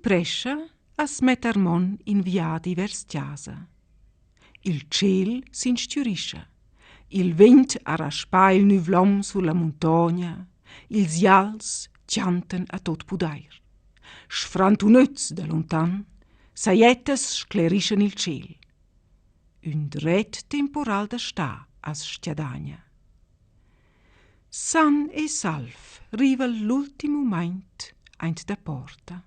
prescha as metta Armon in viadi vers chasa. Il tschêl s'instürischa. Il vent ha raspà il nüvlom sur la muntogna. Ils jals chantan a tot pudair. Sfrantunöts da lontan, sajettas sclerischan il tschêl. Ün dret temporal da stà as schiadagna. San e salv riva l'ultim mumaint aint da porta.